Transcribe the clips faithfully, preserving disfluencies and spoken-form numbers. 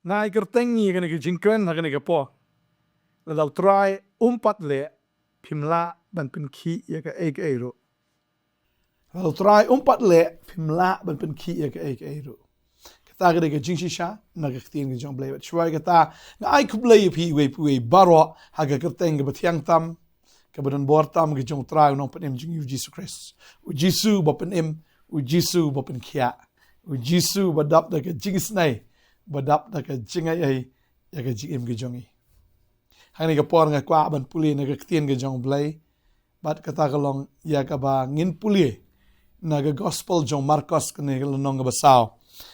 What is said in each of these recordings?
Nga ai kyrteng ïa kane ka jingkren ha kane ka por. Lada U Trai um pat leh, phim lah ban pynkhih ïa kaei kaei ruh. Lada U Trai um pat leh, phim lah ban pynkhih ïa kaei kaei ruh. Kata ka dei ka jingshisha na ka ktien ka jong U Blei. Bad shuwa kata, nga ai khublei ïa phi iwei pa iwei baroh ha ka kyrteng kaba thiang tam, kaba donbor tam ka jong U Trai U Nongpynim jong ngi U Jisu Khrist. U Jisu ba pynim, U Jisu ba pynkhiah, U Jisu ba dap da ka jingisynei, ba dap da ka jingai ei ïa ka jingim ka jong ngi. Hangne ka por nga kwah ban pule na ka ktien ka jong U Blei, bad kata ka long ïa kaba ngin pule na ka Gospel jong Markos, kane ka lynnong kaba saw,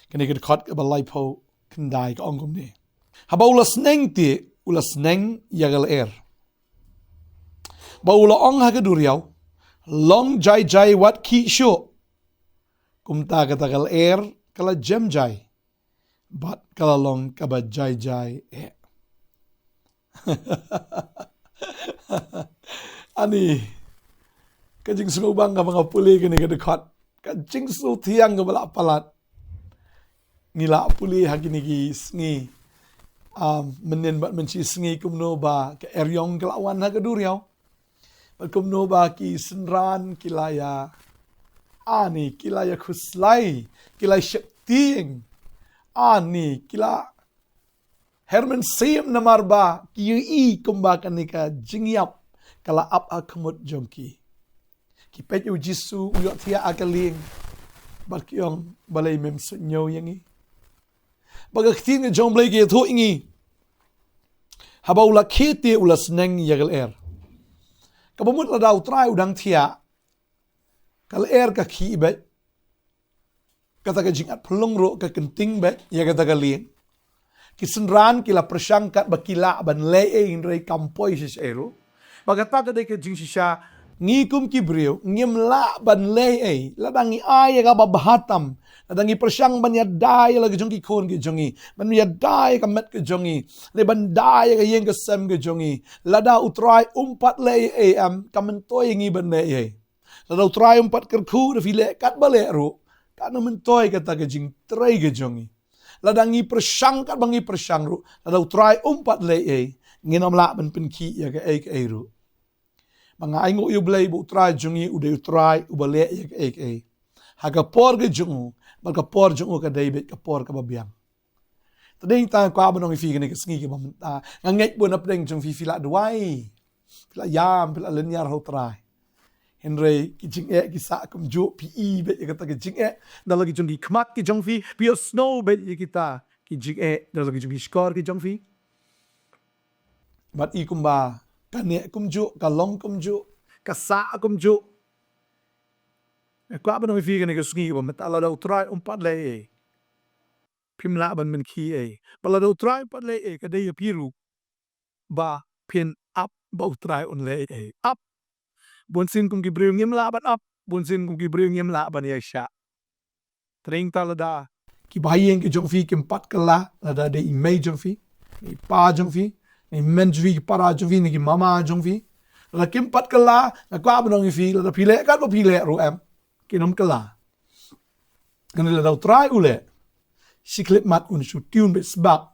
kane ka dkhot kaba laiphew khyndai, ka ong kumne: Haba u la sneng te, u la sneng ïa ka lyer. Ba u la ong ha ka duriaw: Long jai jai wat khih shuh. Kumta kata ka lyer ka la jem jai, bad ka la long kaba jai jai eh. Ani, ka jingsngewbang kaba nga pule kane ka dkhot, ka jingsngewthiang kaba la palat. Ngi la pule ha kine ki sngi, um, mynnin bad mynshisngi kumno ba ka eriong ka la wan ha ka duriaw. Bad kumno ba ki synran ki la ïa, ani, ki la ïa khuslai, ki la sheptieng, ani, ki la her mynsiem namar ba ki ïohi kumba kane ka jingïap ka la ap ha khmut jong ki. Ki peit ïa U Jisu u ïohthiah ha ka lieng, bad ki ong: Balei mem suidñiew ïa ngi? Ba ka ktien ka jong U Blei ka ïathuh ïa ngi: Haba u la khie te, u la sneng ïa ka lyer. Kaba mut lada U Trai u dang thiah, ka lyer ka khih beit, kata ka jingat phyllung ruh ka kynting beit ïa kata ka lieng. Ki synran ki la pyrshang katba ki lah ban leh ei, hynrei kam poi shisha ei ruh. Ba kata ka dei ka jingshisha, ngi kum ki briew ngim lah ban leh ei. Lada ngi ai ïa kaba bha tam, lada ngi pyrshang ban ïada ïa la ka jong ki khun ki jong ngi, ban ïada ïa ka met ka jong ngi, ne ban da ïa ka ïing ka sem ka jong ngi, lada U Trai um pat leh ei, em, kam myntoi ïa ngi ban leh ei. Lada U Trai um pat kyrkhu, da phi leh katba leh ruh, kam myntoi kata ka jingtrei ka jong ngi. Lada ngi pyrshang katba ngi pyrshang ruh, lada U Trai um pat leh ei, ngin ym lah ban pynkhih ïa kaei kaei ruh. Ba nga ai nguh ïa U Blei ba U Trai jong ngi u dei U Trai uba leh ïa kaei kaei, ha ka por ka jong u, bad ka por jong u ka dei beit ka por kaba biang. Te dei tang kwah ban ong ïa phi kane ka sngi kaba mynta, nga ngeit ba na pdeng jong phi phi la duwai, phi la ïam, phi la lynñiar ha U Trai. Hynrei ki jingeh ki sah kumjuh, phi i beit ïa kata ki jingeh da la ki jong ki khmat ki jong phi, phi ïohsngew beit ïa kita ki jingeh da la ki jong ki shkor ki jong phi. Bad i kumba ka neh kumjuh, ka long kumjuh, ka sah kumjuh. Nga kwah ban ong ïa phi kane ka sngi ba mynta, lada U Trai um pat leh ei, phim lah ban pynkhih ei. Ba lada U Trai um pat leh ei, ka dei ïa phi ruh ba phin ap ba U Trai un leh ei. Ap. Bunsien kum ki briew ngim lah ban ap, bunsien kum ki briew ngim lah ban ïaishah. Te dei tang lada ki bahaïing ki jong phi kim pat kylla, lada dei i mei jong phi, i pa jong phi, i hynmen jong phi, ki para jong phi, ne ki mama jong phi, lada kim pat kylla, nga kwah ban ong ïa phi, lada phi leh katba phi leh ruh, em, kin ym kylla. Hynrei lada U Trai u leh, shi khyllipmat un shu tune beit sbak.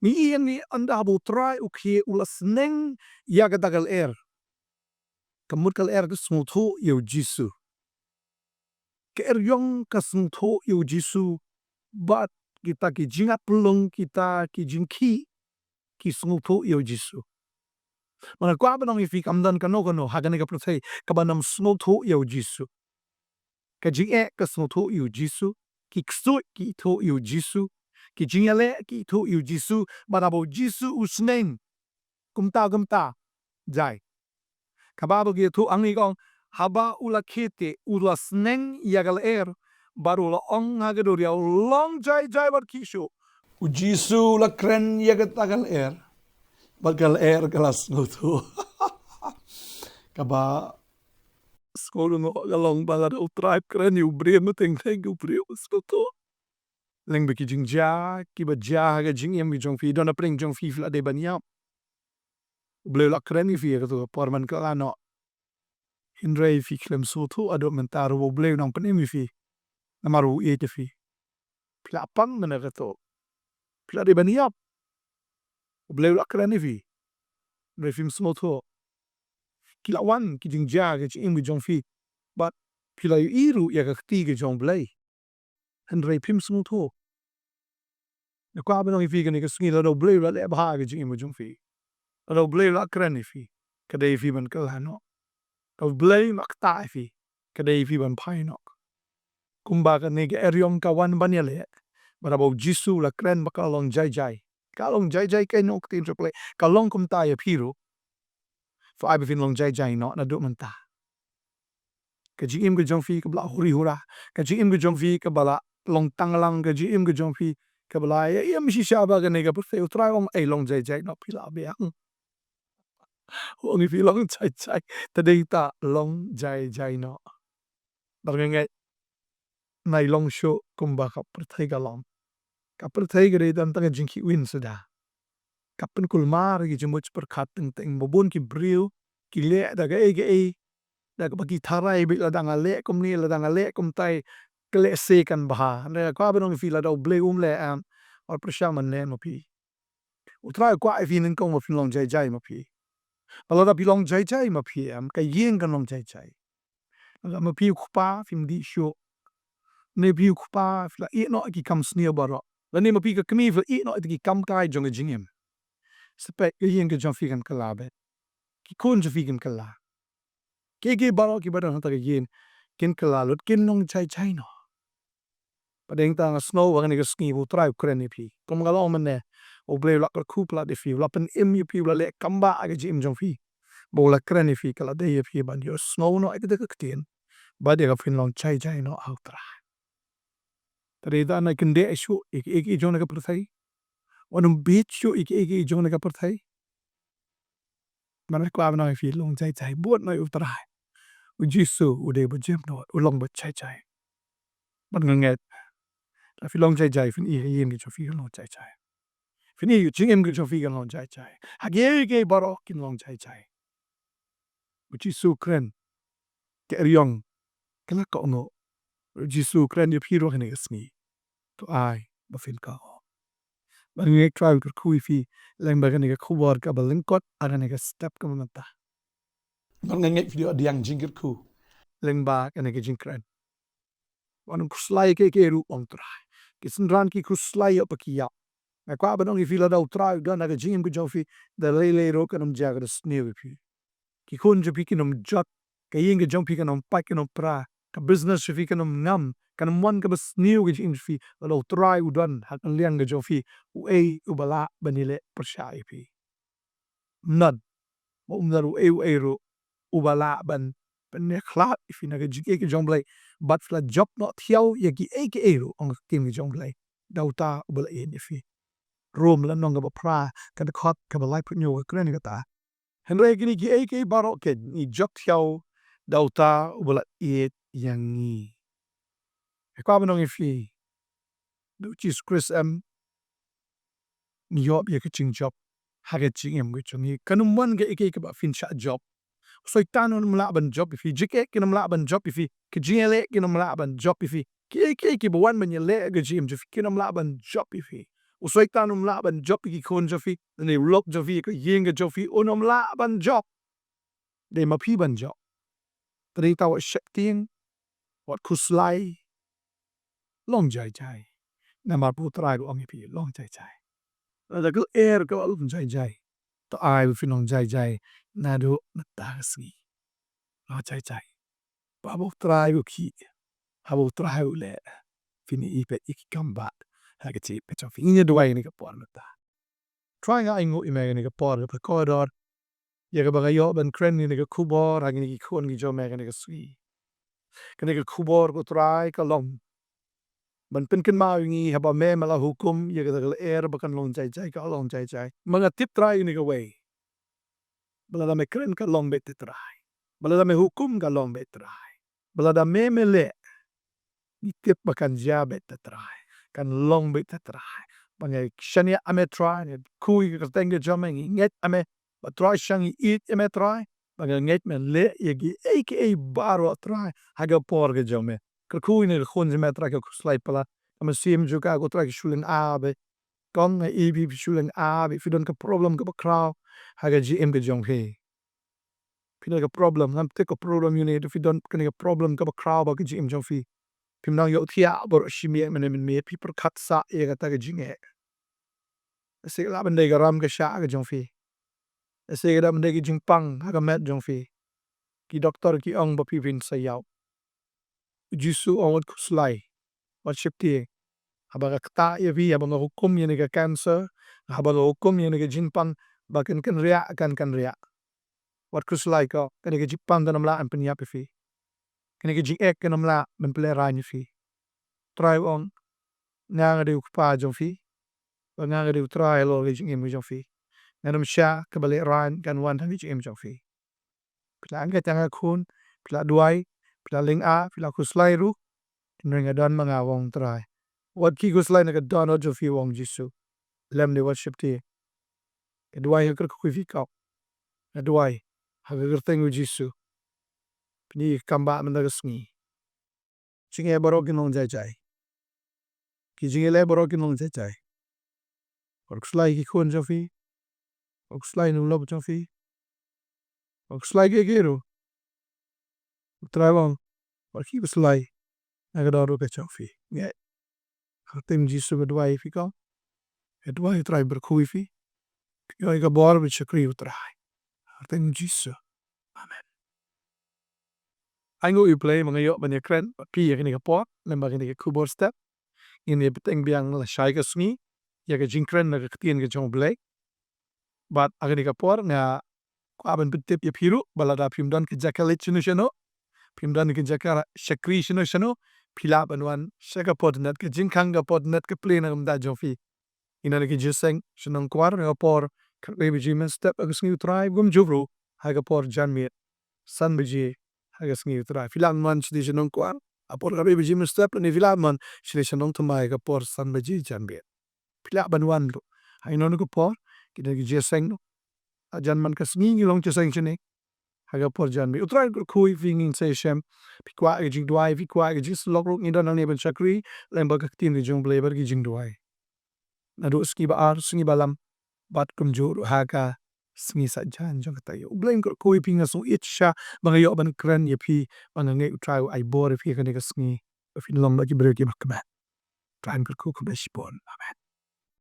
Ngi ïohi ynda haba U Trai u khie, u la sneng ïa kata ka lyer. Ka mut ka lyer ka sngewthuh ïa U Jisu. Ka eriong ka sngewthuh ïa U Jisu. Bad kita ki jingat phyllung, kita ki jingkhih, ki sngewthuh ïa U Jisu. Ba nga kwah ban ong ïa phi, kam don kano kano ha kane ka pyrthei kaban ym sngewthuh ïa U Jisu. Ka jingeh ka sngewthuh ïa U Jisu, ki ksuid ki ithuh ïa U Jisu, ki jingïaleh ki ithuh ïa U Jisu, bad haba U Jisu u sneng, kumta kumta jai. Ka Baibl ka ïathuh hangne, ka ong, haba u la khie te, u la sneng ïa ka lyer, bad u la ong ha ka duriaw, long jai jai wat khih shuh. U Jisu u la kren ïa kata ka lyer, bad ka lyer ka la sngewthuh. Kaba sngewlyngngoh ka long ba lada U Trai u kren ïa u briew, mynta teng teng u briew u sngewthuh. Lehse ki jingjia kiba jia ha ka jingim ka jong phi, don na pdeng jong phi, phi la dei ban ïap. U Blei u la kren ïa phi ha kato ka por, man ka la noh. Hynrei phi khlem sngewthuh haduh mynta ruh ba U Blei u nang pynim ïa phi namar u ïeit ïa phi. Phi la pang na kato. Phi la dei ban ïap. U Blei u la kren ïa phi. Hynrei phim sngewthuh. Ki la wan ki jingjia ka jingim ka jong phi. Bad phi la ïohi ruh ïa ka kti ka jong u Blei. Hynrei phim sngewthuh. Nga kwah ban ong ïa phi kane ka sngi, lada u Blei u la leh bha ka jingim ka jong phi, lada u Blei u la kren ïa phi, ka dei ïa phi ban kylla noh. Lada u Blei u la ktah ïa phi, ka dei ïa phi ban phai noh. Kumba kane ka eriong ka wan ban ïaleh, bad haba u Jisu u la kren ba ka long jai jai. Ka long jai jai, ka long ktien sha u Blei. Ka long kumta ïa phi ruh. To ai ba phin long jai jai noh naduh mynta. Ka jingim ka jong phi kaba la huri hura, ka jingim ka jong phi kaba la long tanglang, ka jingim ka jong phi kaba la ïa, ïa ym shisha ba kane ka pyrthei, u Trai u ong, ei, long jai jai noh, phi la biang. U ong ïa phi long jai jai, te dei ta long jai jai noh. Bad nga ngeit, nai long shuh kumba ka pyrthei ka long. Ka pyrthei ka dei tang tang ka jingkhih win suda. Ka pynkulmar ïa ki jingmut jingpyrkhat teng teng, ba bun ki briew ki leh da kaei kaei, da kaba ki tharai beit, lada nga leh kumne, lada nga leh kumtai, ka lehse kan bha. Hynrei nga kwah ban ong ïa phi, lada u Blei um leh, em, wat pyrshang ban leh ma phi. U Trai u kwah ïa phi nyngkong ba phin long jai jai ma phi. Bad lada phi long jai jai ma phi, em, ka ïing kan long jai jai. Lada ma phi u kpa phim dih shuh, ne phi u kpa phi la ïeh noh ïa ki kam sniew baroh, lane ma phi ka kmie phi la ïeh noh ïa ki kam kai jong ka jingim, sa peit ka ïing ka jong phi kan kylla beit. Ki khun jong phi kin kylla. Kiei kiei baroh kiba don ha kata ka ïing kin kylla lut, kin long jai jai noh. Bad hangta nga sngew ba kane ka sngi ba u Trai u kren ïa phi. Kum nga la ong mynne, u Blei u la kyrkhu palat ïa phi, u la pynim ïa phi, u la leh kam ba ha ka jingim jong phi, ba u la kren ïa phi, ka la dei ïa phi ban ïohsngew noh ïa kata ka ktien, bad ïa ka phin long jai jai noh ha u Trai. Te dei da nai kyndeh shuh ïa kiei kiei jong kane ka pyrthei. Wat nym bieit shuh ïa kiei kiei jong kane ka pyrthei. Bad nga kwah ban ong ïa phi, long jai jai, bud noh ïa u Trai. U Jisu u dei ba jem noh, u long ba jai jai. Bad nga ngeit, lada phi long jai jai, phin ïohi ïa ka jingim ka jong phi kan long jai jai. Phin ïohi ïa ka jingim ka jong phi kan long jai jai. Ha kiei kiei baroh kin long jai jai. U Jisu u kren, ka eriong ka la kohnguh. U Jisu u kren ïa phi ruh ha kane ka sngi. To ai ba phin kohnguh. Bad nga ngeit u Trai u kyrkhu ïa phi lyngba kane ka khubor kaba lyngkot ha kane ka step kaba mynta. Bad nga ngeit phi dei ban ïoh jingkyrkhu lyngba kane ka jingkren. Wat nym khuslai ïa kiei kiei ruh, ong Trai. Ki synran ki khuslai ïa ba ki ïap. Nga kwah ban ong ïa phi, lada u Trai u don ha ka jingim ka jong phi, da lei lei ruh kan ym jia ka da sniew ïa phi. Ki khun jong phi kin ym jot, ka ïing ka jong phi kan ym pait, kan ym pra, ka business jong phi kan ym ngam, kan ym wan kaba sniew ka jingim jong phi, lada u Trai u don ha ka liang ka jong phi, uei uba lah ban ïaleh pyrshah ïa phi? Ym don, ba ym don uei uei ruh uba lah ban pynïakhlad ïa phi na ka jingïeit ka jong u Blei. Bad phi la jop noh thiaw ïa kiei kiei ruh, ong ka ktien ka jong u Blei, da uta uba la ïeit ïa phi. Rom lynnong kaba phra, ka dkhot kaba laiphew hynñiew ka kren ïa kata. Hynrei kine kiei kiei baroh kin, ngi jop thiaw da uta uba la ïeit ïa ngi. Nga kwah ban ong ïa phi, da u Jisu Khrist em, ngi ïoh ïa ka jingjop ha ka jingim ka jong ngi. Kan ym wan kaei kaei kaba phin shah jop. U Soitan un ym lah ban jop ïa phi. Jingeh kin ym lah ban jop ïa phi. Ka jingïaleh kin ym lah ban jop ïa phi. Kiei kiei kiba wan ban ïaleh ha ka jingim jong phi kin ym lah ban jop ïa phi. U Soitan un ym lah ban jop ïa ki khun jong phi, lane u lok jong phi, ka ïing ka jong phi, un ym lah ban jop. Dei ma phi ban jop. Te dei ta wat sheptieng, wat khuslai, long jai jai. Namar ba u Trai u ong ïa phi, long jai jai. Lada ka lyer ka long jai jai, to ai ba phin long jai jai naduh mynta ka sngi. Long jai jai. Ba haba u Trai u khih, haba u Trai u leh, phin ïohi pat ïa ki kam ba ha ka jingim ka jong phi. Ngin ïa duwai kane ka por mynta. Trai, nga ainguh ïa me kane ka por kaba kordor, ïa kaba nga ïoh ban kren ïa kane ka khubor ha kine ki khun ki jong me kane ka sngi. Kane ka khubor, ko Trai, ka long ban pynkynmaw ïa ngi haba me, me la hukum ïa kata ka lyer ba kan long jai jai, ka long jai jai. Ma nga tip, Trai, ïa kane kawei, ba lada me kren ka long beit, te Trai. Ba lada me hukum ka long beit, Trai. Ba lada me, me leh, ngi tip ba kan jia beit, te Trai. Kan long beit, te Trai. Ba ngi shaniah ha me, Trai, ngi kyrkhu ïa ka kyrteng ka jong me, ngi ngeit ha me. Ba Trai, shang ngi ïeit ïa me, Trai. Ba ngi ngeit me leh ïa kiei kiei baroh, Trai, ha ka por ka jong me. Kyrkhu ïa kane ka khun jong me, Trai, ka khuslai palat. Ka mynsiem jong ka, ko Trai, ka shu lyngngoh beit. kong, nga ïohi ba phi shu lynga, ba phi don ka problem kaba khraw ha ka jingim ka jong phi. Phi don ka problem, ngam tip ka problem ïa une, phi don kane ka problem kaba khraw bad ka jingim jong phi. Phim nang ïohthiah baroh shi miet mynne mynmiet, phi pyrkhat sah ïa kata ka jingeh. Lehse ka lah ban dei ka ram ka shah ka jong phi. Lehse ka lah ban dei ka jingpang ha ka met jong phi. Ki doktor ki ong ba phi phin sa ïap. U Jisu u ong, wat khuslai, wat sheptieng. Haba nga ktah ïa phi, haba nga hukum ïa kane ka cancer, haba nga hukum ïa kane ka jingpang ba kan kynriah, kan kynriah. Wat khuslai ko, kane ka jingpang kan ym lah ban pynïap ïa phi. Kane ka jingeh kan ym lah ban pynlehraiñ ïa phi. U Trai u ong, nga nga dei u Kpa jong phi, bad nga nga dei u Trai halor ka jingim ka jong phi. Ngan ym shah kaba lehraiñ kan wan ha ka jingim jong phi. Phi la angkata nga khun, phi la duwai, phi la lynga, phi la khuslai ruh. Hynrei nga don ma nga, u ong u Trai. Wat khih khuslai na ka dohnud jong phi, u ong u Jisu. Lem de wat sheptieng. Nga duwai, nga kyrkhu ïa phi ko. Nga duwai ha ka kyrteng u Jisu. Pyni ka kam ba mynta ka sngi. Jingeh baroh kin long jai jai. Ki jingeh leh baroh kin long jai jai. Wat khuslai ki khun jong phi. Wat khuslai na u lok jong phi. Wat khuslai kiei kiei ruh. U Trai u ong, wat khih khuslai na ka dohnud ka jong phi. Nga, ha ka kyrteng u Jisu nga duwai ïa phi ko. Nga duwai u Trai un kyrkhu ïa phi. Phin ïoh ïa ka bor ban shakri u Trai. Ha ka kyrteng u Jisu. Amen. Ai nguh ïa u Blei ba nga ïoh ban ïakren bad phi ha kane ka por, lem bad kane ka khubor step. Ngin ïa bteng biang lashai ka sngi ïa ka jingkren na ka ktien ka jong u Blei. Bad ha kane ka por nga kwah ban pyntip ïa phi ruh ba lada phim don ka jaka leit shano shano, phim don ka jaka shakri shano shano, phi lah ban wan sha ka podnet, ka jingkhang ka podnet ka plie na ka bynta jong phi. Ïa kane ka jingïaseng sha Nongkwar ha ka por khatwei baje mynstep ha ka sngi u Trai, kumjuh ruh ha ka por janmiet san baje ha ka sngi u Trai. Phi lah ban wan shatei sha Nongkwar ha ka por khatwei baje mynstep, lane phi lah ban wan shatei sha Nongthymmai ha ka por san baje janmiet. Phi lah ban wan ruh ha kano kano ka por, kane ka jingïaseng ruh. Hajan man ka sngi ngi long jingïaseng shane ha ka por janmiet. U Trai un kyrkhu ïa phi, ngin sa ïashem. Phi kwah ka jingduwai, phi kwah ka jingsylloh ruh, ngi don hangne ban shakri lem bad ka ktien ka jong u Blei bad ka jingduwai. Naduh sngi ba ar, sngi ba lam, bad kumjuh ruh ha ka sngi saitjaiñ jong ka taïew. U Blei un kyrkhu ïa phi, nga sngewbha shisha ba nga ïoh ban kren ïa phi, ba nga ngeit u Trai u ai bor ïa phi ha kane ka sngi, ba phin long bad ki briew kiba kmen. U Trai un kyrkhu, khublei shibun. Amen.